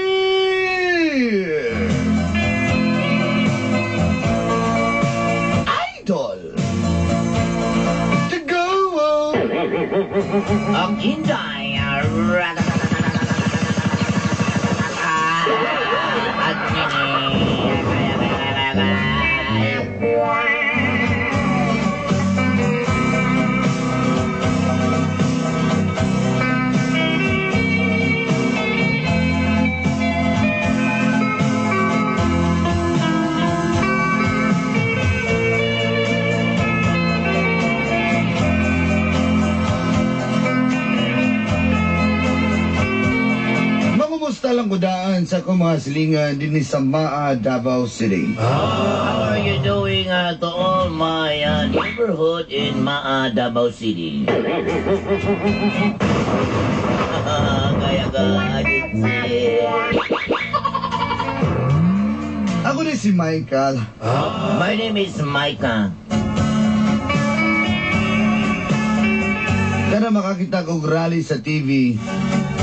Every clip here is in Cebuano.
Dear Idol to go. Ang Inday. At Mangumusta lang ko daan sa akong mga silingan dinhi sa Maa, Davao City. How are you doing to all my neighborhood in Maa, Davao City? Kaya ka, Ako ni si Michael. My name is Micah. Kada makakita kog rally sa TV,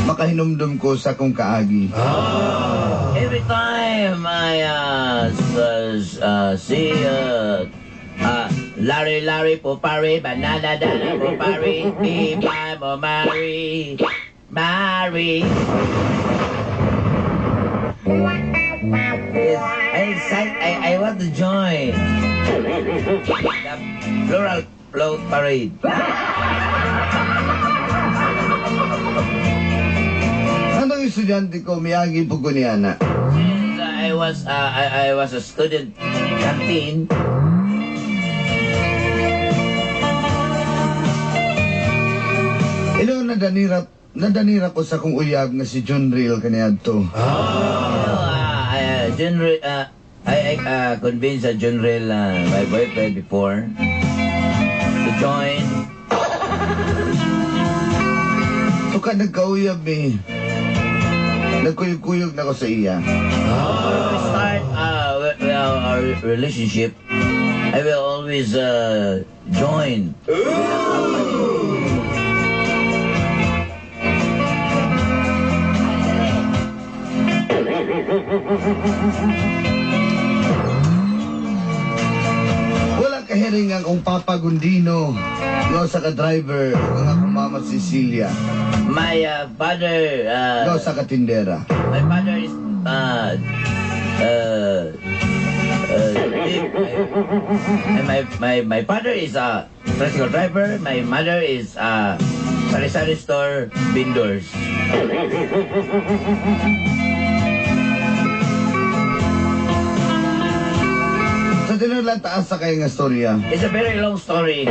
makahinumdum ko sa akong kaagi. Every time I see Larry Larry Popari, Banana Dana Popari, Pipa Mo Mary, Mary. Yes, I want to join the floral float parade. Anong estudyante ko, miagi po ko niya na. Since I was a student canteen. Ilo nadanira ko sa akong uyab nga si John Real kaniadto. I convinced John Real, my boyfriend before, to join. Tuka nagkauyab eh. Nagkuyog-kuyog na ko sa iya. When we start our relationship, I will always join. Wala kahiring ang akong Papa Gundino, nga usa ka driver, ug ang akong Mama Cecilia, My father, nga usa ka tindera. my father is and my father is a tricycle driver. My mother is a sari-sari store vendors. Sa tinuod lang taas sa kay nga storya. It's a very long story.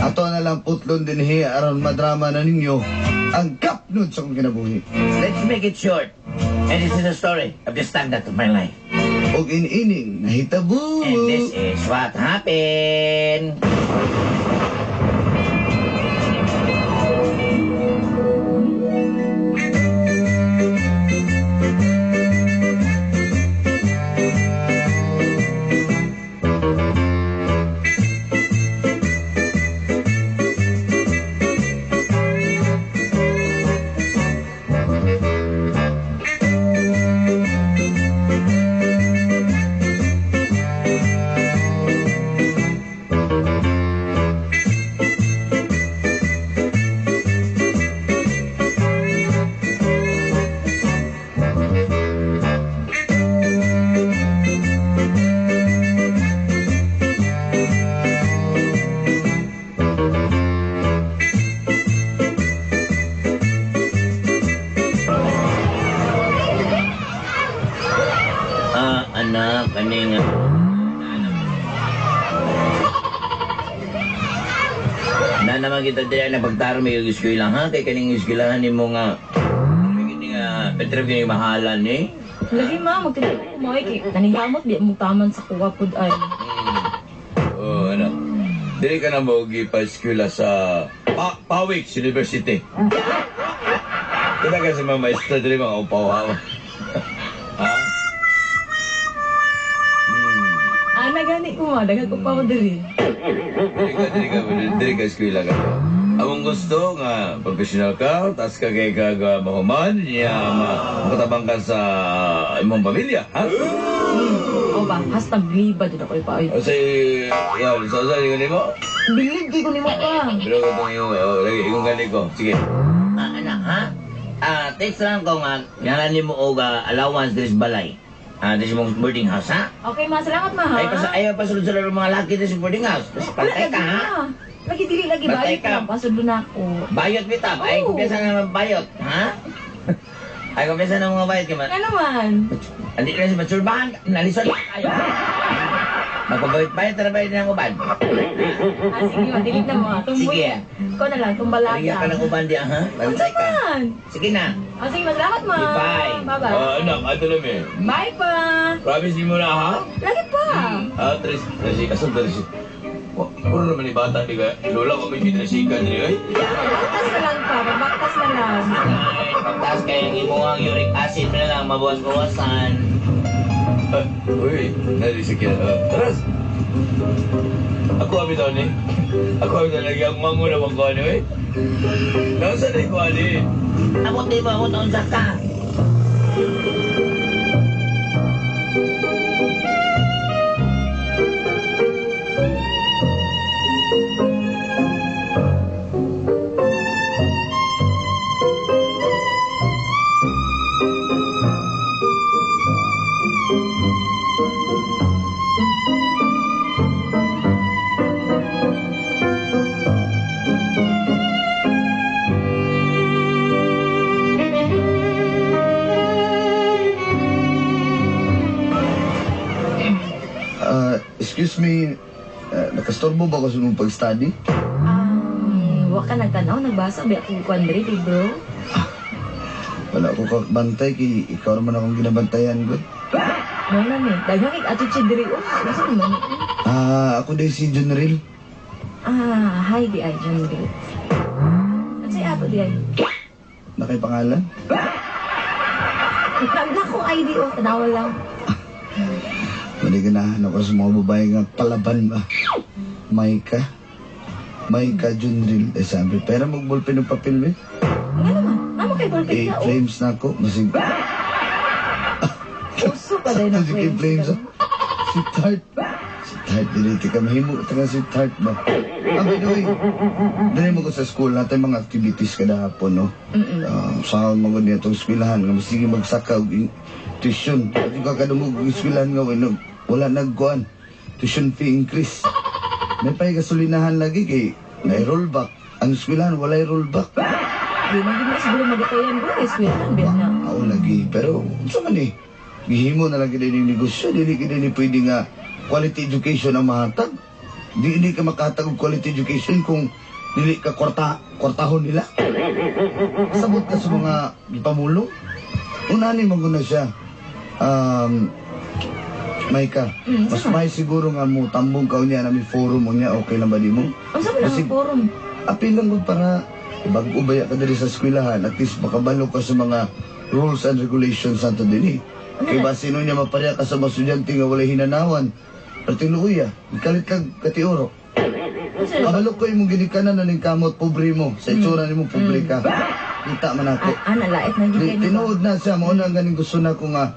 Ato na lang putlon dinhi aron madrama na ninyo ang gapnod sa akong kinabuhi. Let's make it short. And this is the story of the standard of my life. Og inining nahitabo. And this is what happened. Anak, kaning na naman kita diri na pagtarong may eskwelahan kay kaning eskwelahan nimo nga kini nga Petro kini mahalan eh. Lagi ma, magtinuod ko mo ay kay naningkamot di mo taman sa kuwa pud ay. Oh, ano. Dili ka na mo gipa-eskwela sa Pawix University. Kita ka sa mga maestro dili mga upaw ha. Ha? Ana gani ko ma, daghan ko pa ko diri. Dili ka eskwela ka. Among gusto nga professional ka, tas ka kay ka ga mahuman, niya makatabang ka sa imong pamilya, ha? O ba, hasta biliba jud ako ipa ay. O say, yan, sa ingon nimo? Bilib gyud ko nimo pa. Pero kung iyong, oh, lagi, ingon gani ko. Sige. Anak, ha? Text lang ko nga, ngalan nimo og allowance diri sa balay. Diri sa mong boarding house, ha? Okay ma, salamat ma ha. Ay, pa, ayaw pa sulod-sulod ang mga laki diri sa boarding house. Tapos Wala pantay lagi ka, ha? ma. Lagi dili lagi Bantay bayot ka. lang pasudlo na ako. Bayot bitaw. Ay, Oo. kumpiyansa nga naman bayot, ha? Ay, kumpiyansa ng mga bayot kay man. Ano man? Andi na si matsurbahan, nalisod pa kayo. Magpabayot-bayot na ba ng uban? Sige ma, dili na mo. Tumboy. Sige. Ko na lang, tumbalaga. Bigyan ka ng uban diya, ha? Bantay ka. Man. Sige na. Sige ma, salamat ma. Bye. Bye-bye. Anak, ato na mi. Bye pa. Promise ni mo na, ha? Lagi pa. Tres, tres, asan tres? Puro naman ni bata, di ba? Lola ko may kinasikan diri, ay. Baktas na lang pa, baktas na lang. Ay, pagtaas kayo ang imuhang uric acid na lang, mabawas-bawasan. Uy, narisikil. Taras! Ako abi daw ni. Ako abi daw lagi ang mango na ko ani, eh. Nasa na ko ani. Abot di ba ako taon ka? Excuse me, nakastorbo ba ko sa mong pag-study? Wa ka nagtanaw, nagbasa ba akong kwan diri, bro? Wala ko kakbantay, kay ikaw naman akong ginabantayan, good. Mo na ni. Daghang kay attitude diri oh. Unsa man ni? Ako din si Junril. Hi di ay John Ray. Unsay ato di ay? Nakay pangalan? Nagna akong ID oh, tanawa lang. Maliganahan ako sa mga babae nga palaban ba? Maika. Maika Junril. Eh, sabi, pero magbulpin ng papel, eh. Nga naman, namo kay ballpen Eh, na oh. flames na ako. Masig... Uso pa dahil na Sige, flames. Sweetheart. Sweetheart, dili ka mahimo. Ito nga sweetheart ba? By the way, dali mo ko sa school natin mga activities kada hapon, no? Sa mga niya itong eskwelahan, nga sige magsaka og tuition. At yung kakadungog og eskwelahan nga, wala nagkuhan. Tuition fee increase. May pa'y gasolinahan lagi kay may rollback. Ang eskwelahan, walay rollback. Di man gid na siguro magatayan ko eskwelahan biya na. Ako lagi. Pero, unsa man eh. Gihimo na lang gid ning negosyo. Dili gid ni pwede nga quality education ang mahatag. Di ka makahatag og quality education kung dili ka kwartahon nila. Sabot ka sa mga gipamulong. Unani man na siya. Maika, mas may siguro nga mo tambong ka unya namin forum unya, okay lang ba di mo? Unsa man ang forum? Apil lang ko para bago baya ka diri sa eskwelahan, at least makabalo ka sa mga rules and regulations ato din eh. Kaya ba sino niya mapareha ka sa mga estudyante nga walay hinanawan? Pero luya, ikalit kag katiuro. Kabalo ko imong ginikanan na ning kamot, pobre mo. Sa itsura nimo pobre ka. Kita man ako. Lait na gid kay. Tinuod na siya, mao na ang ganing gusto na ko nga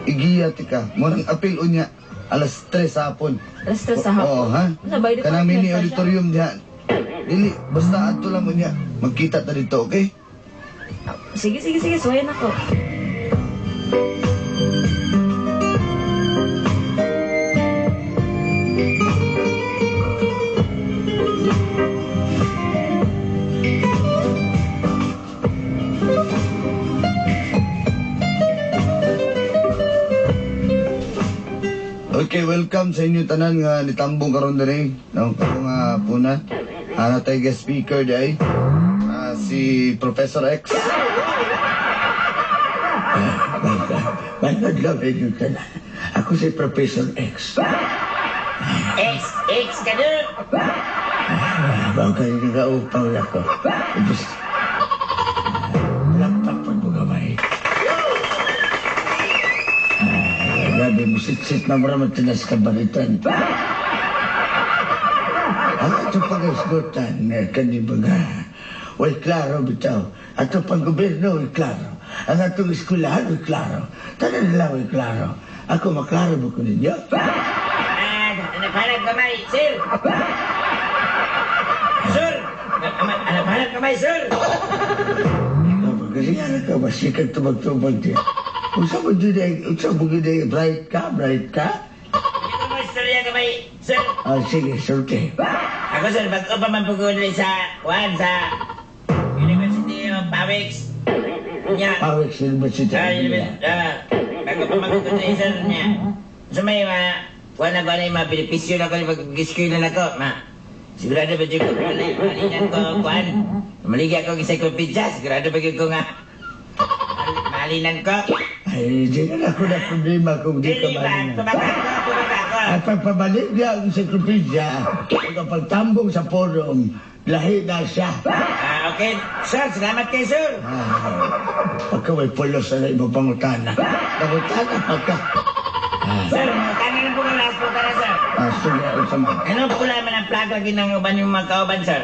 igiya ti ka. Mao nang apil unya alas 3 sa hapon. Alas 3 sa hapon. Oo, ha? Sa by Kanang department mini pa siya? auditorium diha. Dili, basta adto lang unya. Magkita ta dito, okay? Sige, sige, sige. Suwayan ako. Okay, welcome sa inyo tanan nga nitambong karon diri. No, karong puna. Ana tay guest speaker day. Si Professor X. Maayong adlaw ninyo tanan. Ako si Professor X. X, X ka doon. Bagay nagaupaw ako. Ubus. Palakpak pag mo gamay. Grabe mo sit-sit na mura tinas kabaritan. Ang ato pag-isgutan, kani baga, way klaro bitaw. Ato pang gobyerno, way klaro. Ang atong eskwelahan, way klaro. Tanan nila, way klaro. Ako maklaro mo ko ninyo. Ah, hanap-hanap kamay, sir. Sir! Hanap-hanap kamay, sir. Ikaw ba, kasi nga ka, masikag tubag-tubag diya. Unsa mo dyan ay, unsa mo dyan ay, bright ka, bright ka? Hindi ko mo istorya kamay, sir. Ah, sige, sulti. Ako, sir, bago pa man po ko sa, kuan, sa University of Pawix. Nya. Pawix University. Ah, university, bago pa man ko dili, sir, nya. Sa may mga, kuan na kuan na yung mga benepisyo na ko, mag-eskwela na ko, ma. Sigurado ba dyan ko, maligan ko, kuan. Maligya ko encyclopedia, sigurado ba dyan ko nga, malinan ko. Ay, di na ako na problema kung di ka Dili ba, malinan. tumaka ko, tumaka ko. At pagpabalik niya ang encyclopedia, ang pagtambong sa forum, lahi na siya. Ah, okay. Sir, salamat kay sir. Ah, pagka may pulos na ibang pangutana. Pangutana pagka. Sir, mangutana na po ko, last po ka na, sir. Ah, sige, unsa man. Ano pula man ang plaga ginang uban yung mga kauban, sir?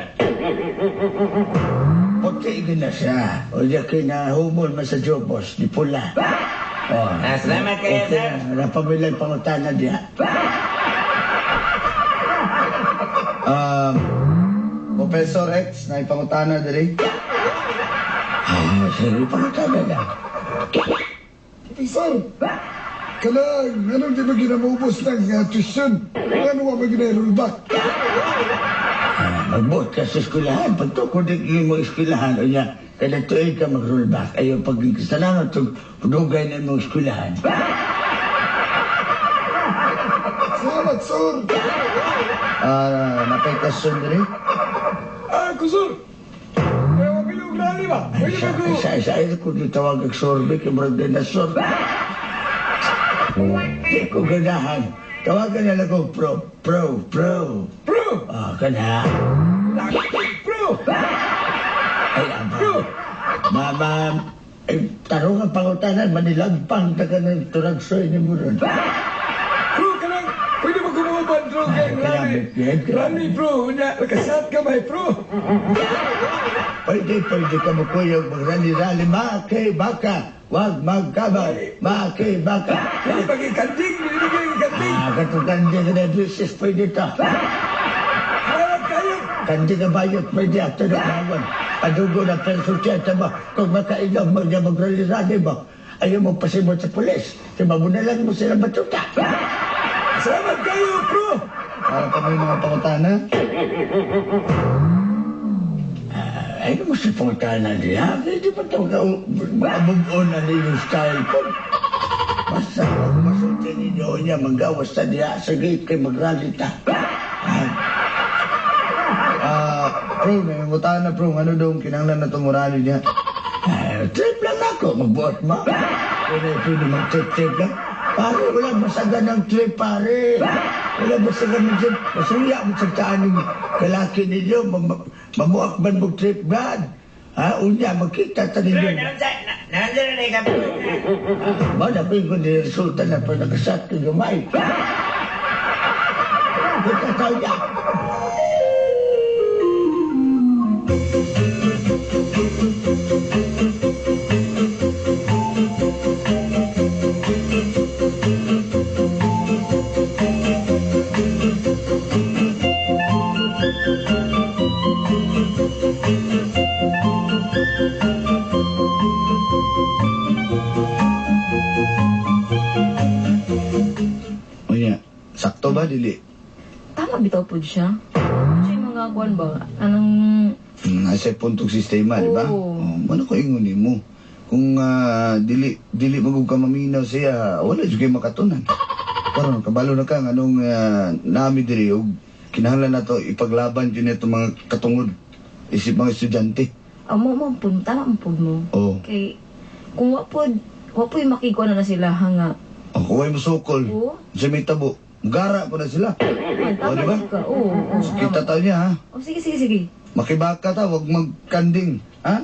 Puti gina siya. O diya kinahumol man sa Jobos, di pula. Oh, Ah, salamat kayo, okay sir. na. Napamilay pangutana diya. Professor X, na ipangutana diri. Ah, sige, pangutana na. Professor, kanang anong di ba ginamubos ng tuition? Ano ba gina-rollback? Ah, magbuot ka sa eskwelahan. Pagtukod di mo eskwelahan, o niya, kada tuig ka mag-rollback. Ayaw, pag salamat, dugay na imong eskwelahan. Salamat, sir. Ah, napay question diri. Ah, kusur. Kaya mapilog rally ba? Pwede ba ko? Isa, isa, ko di tawag ang sorbe, kay murag dinosaur. Di ko ganahan. Tawagan na lang ko, pro, pro, pro. Pro! Ah, kana. Pro! Ay, aba. Mama, ay, tarong ang pangutanan, manilagpang taga ng turagsoy ni mo ron. Bro, kanang pwede ba ko mga bro kay Ay, rally? kalabit, yan, kalabit. Rally, bro. Unya, nakasat ka ba, bro? Pwede, pwede ka mo kuyog, magrali-rali, maki, baka, wag magkabay, maki, baka. Hindi ba kanding? Hindi ba kanding? Ah, katong kandi ka na business, pwede ta. Salamat kayo. Kandi ka bayot, pwede ato na kawan. Padugo na perso siya, ba, kung makainom, magrali-rali ba, ayaw mo pasimot sa pulis. Kaya mabunalan mo sila batuta. Salamat kayo, bro. Para pa may mga pangutana. Ay, ano mo si pangutana diya? Hindi pa ito mabubon na yung style ko. Basta kung masulti ninyo niya, magawas ta diya sa gate kay magrally ta. Ah, Ah, pro, may pangutana pro, ano daw ang kinahanglan na itong rally niya? Ah, trip lang ako, magbuot mo. Pwede, pwede mag-trip-trip lang. Pare, wala masaga ng trip, pare. Wala masaga ng trip. Masuya mo sa taan yung kalaki ninyo. Mamuakban mo trip, Brad. Ha, unya, magkita ta Bro, ninyo. naunsa na ka, bro. Ba, napin ko ni resulta na pa nakasat kay gamay. Kita tao niya. Unya, sakto ba dili? Tama bitaw pud siya. Siya yung mga kuan ba? Anong Nasa puntong sistema, di ba? Oo. Oh, ano ko ingon nimo? Kung dili dili magug ka maminaw siya, wala jud kay makatunan. Karon kabalo na ka nga anong nami diri og kinahanglan nato ipaglaban jud nito mga katungod isip mga estudyante. Amo mo pud, tama mo pud mo. Oh. Kay kung wa pud Wa po'y makikuha na sila nga. Ako ay musukol. Oo. Sa may tabo. Gara po na sila. Man, O, tama di ba? ka. Oo, oo. So, kita tayo niya, ha? Oh, sige, sige, sige. Makibaka ta, wag magkanding. Ha?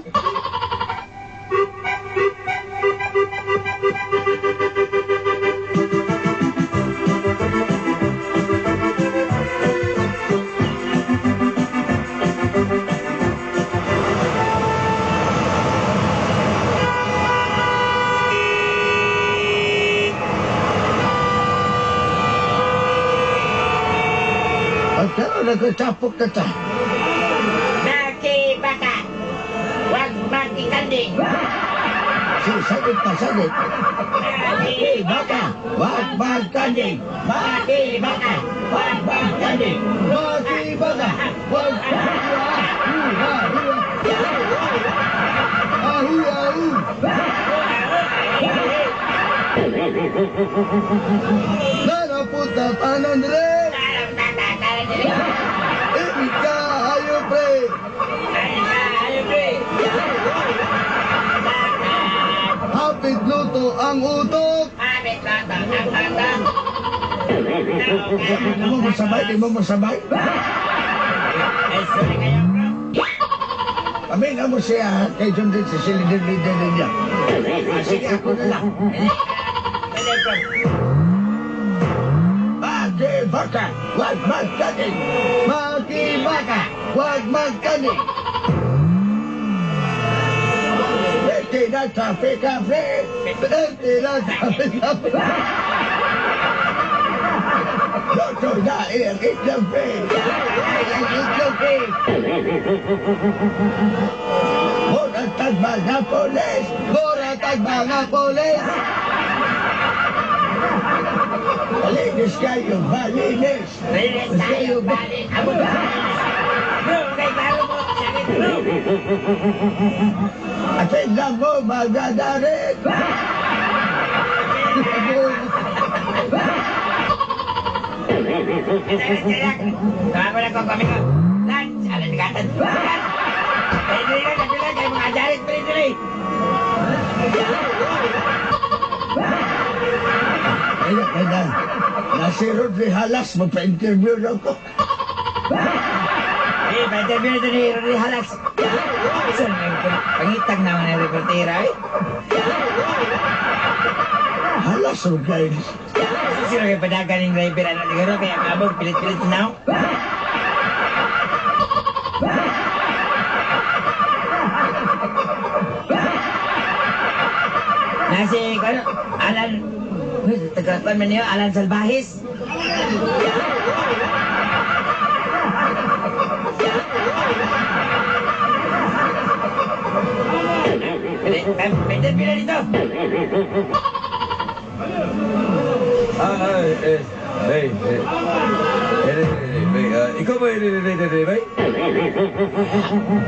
At pero nagkatapok na ta. Makibaka! Huwag makikanding! Sige, sagot pa, sagot. Makibaka, wag magkanding. Makibaka, wag magkanding. Makibaka, wag. Ahu, ahu. Narapunta tanan dire. Ika ayo pre. Hapit luto ang utok. Di mo masabay, di mo masabay. Ay, sorry kayo, bro. Amin mo siya kay John Ritz, si leader leader niya. Ah, sige, ako na lang. Pwede, bro. Makibaka, wag magkaning. Makibaka, wag magkaning. Pwede na traffic pre. Pwede na traffic pre. Luto na ang itlog pre. Ang itlog pre. Murag tag mga polis. Murag tag mga polis. Malinis kayo, malinis. Malinis tayo, bali. Amo, malinis. Bro, kay klaro mo. Sakit, bro. Atin lang mo, magdadarit. Sakit, kaya. Tawa ko na ko kami ko. Lunch, alam ni katan. Ay, dili na, kapila, kay mga jarit, pre, dili. Kaya, kaya, na si Rodri Halas, magpa-interview na ko. Eh, pa-interview na ito ni Rodri Halas. Saan, pangitag naman ang reportera, eh. Halas, oh guys. Sino kayo padagan ng driver, ano, siguro, kaya kabog, pilit-pilit na. Nasi, ano, Alan, taga-kuan man niyo, Alan Salvajis. May interview na dito. Ah, eh, eh, eh, eh, eh, eh, ikaw ba eh, bay?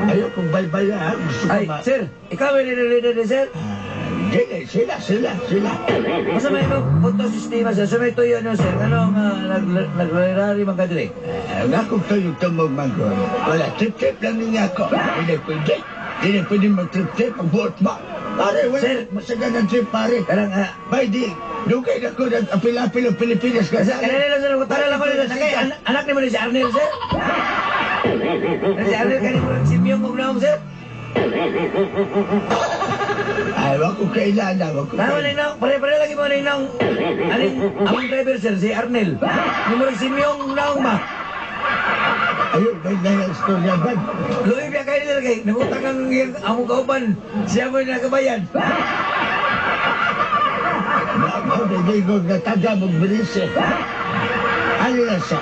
Ayaw kong balbala, ha? Gusto ko Ay, sir, ikaw ba eh, sir? Hindi, sila, sila, sila. Masa may punto sistema, sir? Sa may tuyo nyo, sir? Ano nga, nagrarari man ka diri? Ang akong tuyo tumog man ko. Wala, trip-trip lang niya ako. Hindi pwede. Hindi pwede mag-trip-trip ang buot mo. Pare, wala. Sir. Masagan ang trip, pare. Karang, Bay, di. Dugay na ko nag-apil-apil ang Pilipinas. Kasi, kanina lang, sir, tara lang ko nila. Sakay, anak ni mo ni si Arnel, sir? Si Arnel, kanina mo simyong kong naong, sir? Ay, wag ko kailangan. Wag ko Tama na naong, pare-pare lagi mo na naong. Aning, among driver, sir, si Arnel. Ni mo simyong naong ba? Ayun, may nayang storya ba? Luwi biya kayo nila kay, nangutang ang iyang among kauban. Siya mo na nakabayan. Mao, hindi ko nataga magbilis eh. Ano na siya?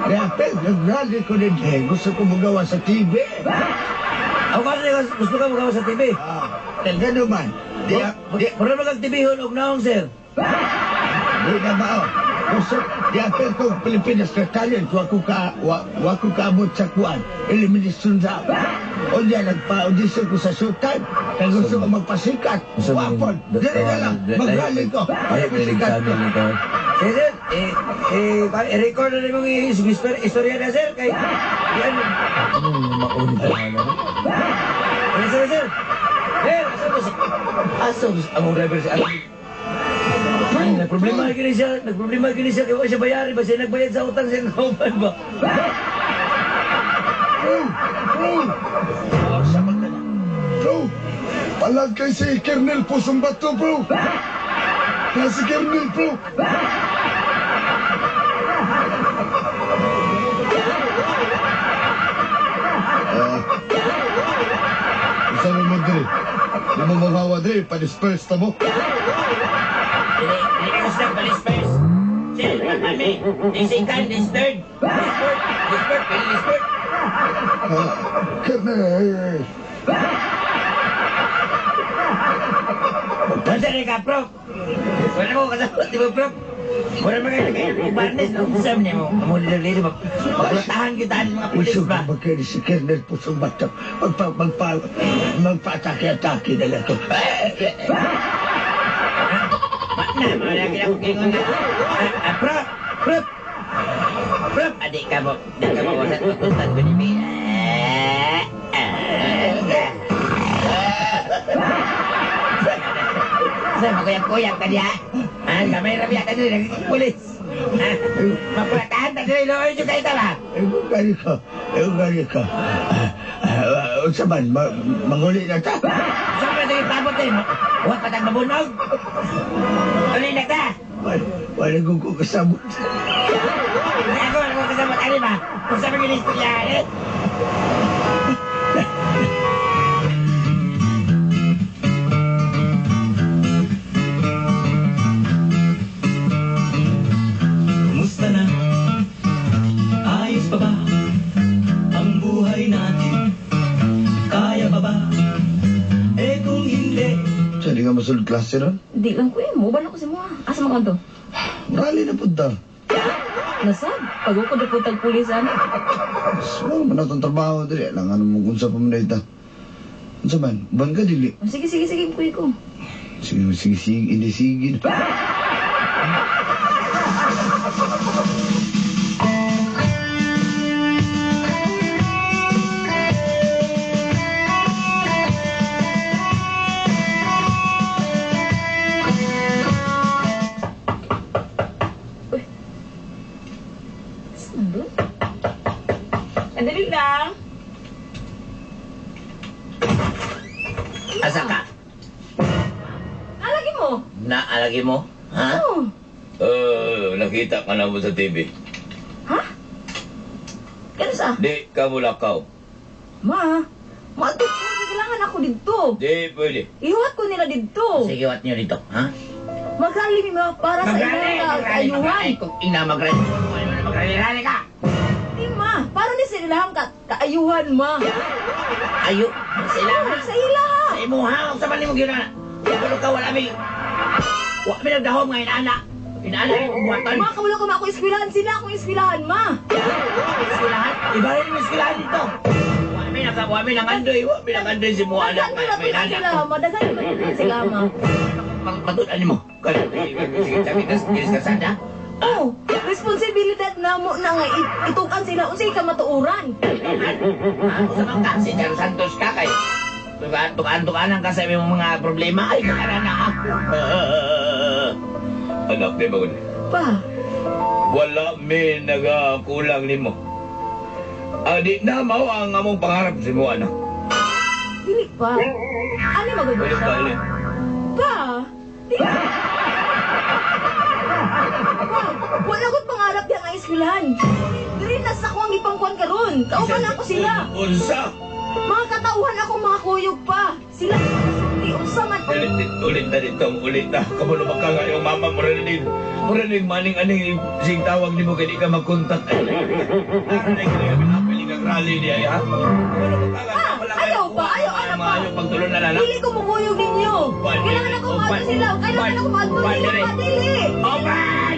Kaya, pero, nag-rally ko din eh. Gusto ko magawa sa TV. Ako kasi gusto ka magawa sa TV. Ah, gano'n man. Di, di, Mura mag TV hon og naong, sir. di na mao. Gusto, di apel ko Pilipinas ka talent, wa ko ka, wa ko kaabot sa kuan. Elimination sa. Unya, nagpa-audition ko sa Showtime. Kaya gusto ko magpasikat. Wapon. Dili na lang. Mag-rally ko. Magpasikat ko. Sige, sir, eh, eh, i-record na rin mong istorya na, sir. Kay, yan. Ano maunit ang ano? Sir, sir. Eh, asa ko si... Asa ko si... Among driver si Alvin. Ay, nagproblema kini siya, nagproblema kini siya, kaya siya bayari ba siya nagbayad sa utang siya kauban ba? Bro! Bro! Oh, siya magdala. Bro! Palag kay si Kernel Pusong Bato, bro! Na si Kernel, bro! Ah. Isa mo mo dre. Di mo magawa dre, pa-disperse ta mo. Dili, dili ko sila pa-disperse. Chill, kami. This second, this third, this fourth, this fourth, this fourth. Kernel! Basta rin ka, bro. Wala mo kasabot, di ba, bro? Wala mga nag-barnes, no? Saan niya mo? Amo dito dito, Maglatahan kita ang mga pulis Usog ba? ba kayo si Kernel Pusong Bato? Magpa, magpa, magpa-atake-atake na lang to. Na, wala kita kong kingon na. Ah, bro! Bro! Bro! Adik ka mo. Di ka mo. Sa tututan ko ni Mi. Ah, ah, ah. Sa magkuyap-kuyap ka niya. Ah, gamay rabi ata nila, nagpulis. Ah, mapulatahan ta nila, iloy nyo kayo tama. Ewan gani ka. Ewan gani ka. Unsa man, manguli na ta. Saan ba ito yung pabot eh? Huwag patang mabunog. Uli na ta. Wala ko ko kasabot. Ako, ako kasabot. Ano ba? Kung sabi ko istorya, eh? Kumusta na? Ayos pa ba? Ang buhay natin? Kaya pa ba? Eh kung hindi, Sa di ka masulod klase ron? Di lang ko eh. Muban ako sa mga. Asa man ka to? Rally na pud ta. Nasab. Pagukod na po tag pulis ano. So, man atong trabaho diri lang ano mo kung sa pamanay ta. Unsa man? Ban ka dili. Oh, sige, sige, sige. Kuya ko. Sige, sige, sige, hindi sige. Saan doon? Andali lang. Asa ka? Nalagi mo. Naalagi mo? Ha? Oh. Nakita ka na mo sa TV. Ha? Kano sa? Di ka mo lakaw. Ma, maadto ko. Kailangan ako dito. Di pwede. Ihuwat ko nila dito. Sige, wat nyo dito, ha? Magrally mi ma para sa Magrally, ilang magrally, kaayuhan. magrally. Kung ina, magrally. Magrally, ka. Di ma, para ni sa ilang kaayuhan ma. Ayo, sa ilaha. Sa ilaha. Sa imuha, sa mali mo gina. Pero ka, wala mi. Wa mi nagdahom nga inaana. Inaana yung buhatan. Ma, kamula ko ma ako eskwelahan sila akong eskwelahan ma. Eskwelahan? Iba rin yung eskwelahan dito. Wa mi nangandoy, wa mi nangandoy si muha Daghan na. ko na sila ma, daghan ko sila ma. Matunan mo. Kaya, sige, sabi, tas kasada. Oh, responsibilidad na mo na nga itukan sila unsay ka matuoran. Ako sa mga si Charo Santos ka kay. Tukaan, tukaan, tukaan ka sa imong mga problema. Ay, kakara na. Anak, di ba gud? Pa, Wala mi nagakulang nimo. Adi na mao ang among pangarap sa imo anak. dili pa. Ano magud Ulit siya? ka ulit. Pa, di Pa, wala ko't pangarap diya nga eskwelahan. Diri na sa akong gipangkuan karon. Kauban ako sila. Unsa? Mga katauhan akong mga kuyog pa. Sila ang makasulti unsa man Ulit, ulit na dito, ulit na. Kamulo ba ka nga yung mama mo rin Mura rin maning aning sing tawag nimo kay di ka magkontak. Ay, ang rally niya, ha? Kamulo ba ka nga? Ah, ayaw pa, ayaw, ano pa? Ayaw pagtulon na lang. Dili ko mukuyog ninyo. Kailangan ako maadto sila. Kailangan ako maadto nila pa, dili. Open!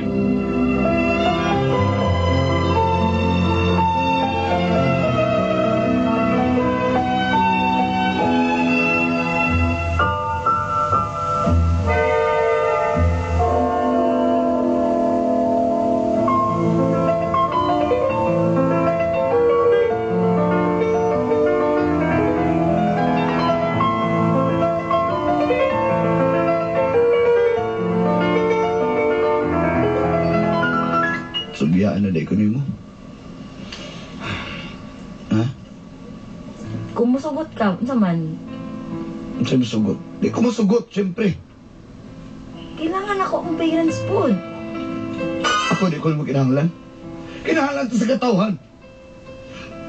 di ko nimo. Ha? Kung musugot ka, unsa man? Unsa musugot? Di ko musugot, siyempre. Kailangan ako akong parents pod. Ako di ko mo kinahanglan. Kinahanglan to sa katawhan.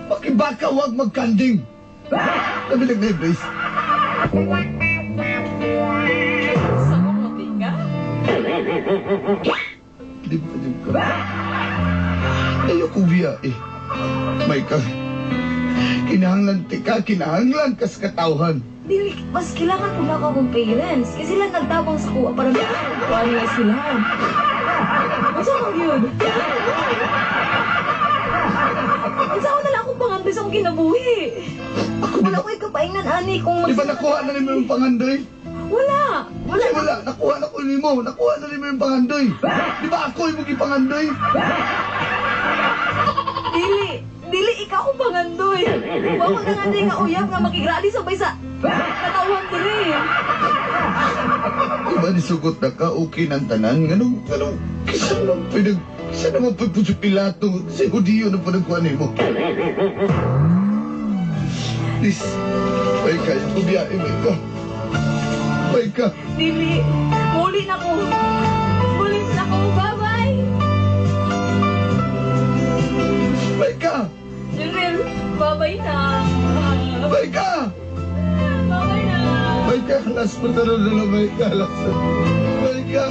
Makibaka, wag magkanding. Labi nag-brace. Sa mong ka? Di ba, di ba? Ayoko biya eh. May ka. Kinahanglan ti ka, kinahanglan ka sa katawhan. Dili, mas kailangan po na ako akong parents. Kasi sila nagtabang sa kuha para makakuha nila sila. Unsa man yun? Unsa ko na lang akong pangandoy sa akong kinabuhi? Ako di Wala ba, ko'y kapaingnan, ani, kung di ba nakuha na nimo yung pangandoy? Wala! Wala! Wala, wala, nakuha na ko nimo, nakuha na nimo yung pangandoy. Di ba ako yung pangandoy? Dili! Dili, ikaw akong pangandoy! Wa ko nangandoy nga uyab nga makigrali sabay sa katawhan diri. Di ba nisugot na ka, okay ng tanan? Ganun, ganun, kisa naman pinag, kisa naman po si Pilato, si Hudiyo na pinagkuha nimo. Please, may ka, yung may ka. May ka. Dili! Muli na ko! Muli na ko! Bye-bye! May ka! Junril, bye-bye na! May ka! Bye-bye na! May ka, last mo na na may ka, last. May ka.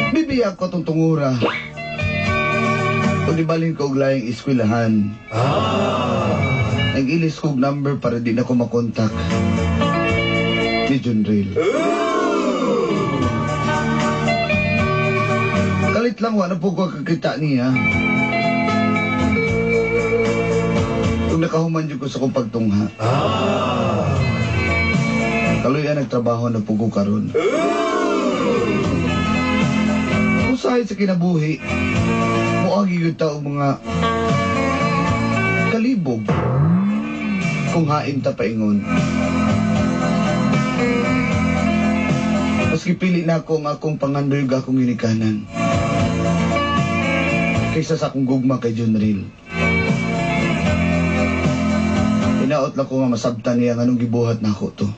Bibiyak ko itong tungura. Kung di balin ko og laing eskwelahan. Nag-ilis ko og number para di na ko makontak. Ni Junril. Kalit lang, wala po ko kakita niya. Kung nakahuman jud ko sa kong pagtungha. Kaluyan nagtrabaho na po ko karon. Usahay sa kinabuhi, muagi yun ta og mga kalibog kung hain ta paingon. Maski pili na ako ang akong pangandoy ug akong ginikanan kaysa sa akong gugma kay Junril. Hinaot lang ko nga masabtan niya nganong gibuhat na ako to.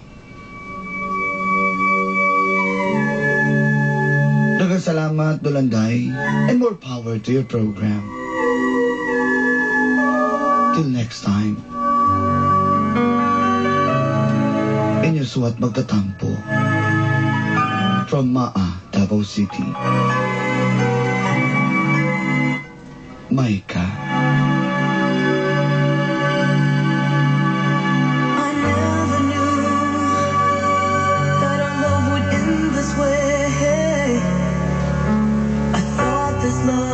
Daghang salamat, Dulanday, and more power to your program. Till next time. Inyo suwat magtatampo. From Maa, Davao City. Maika.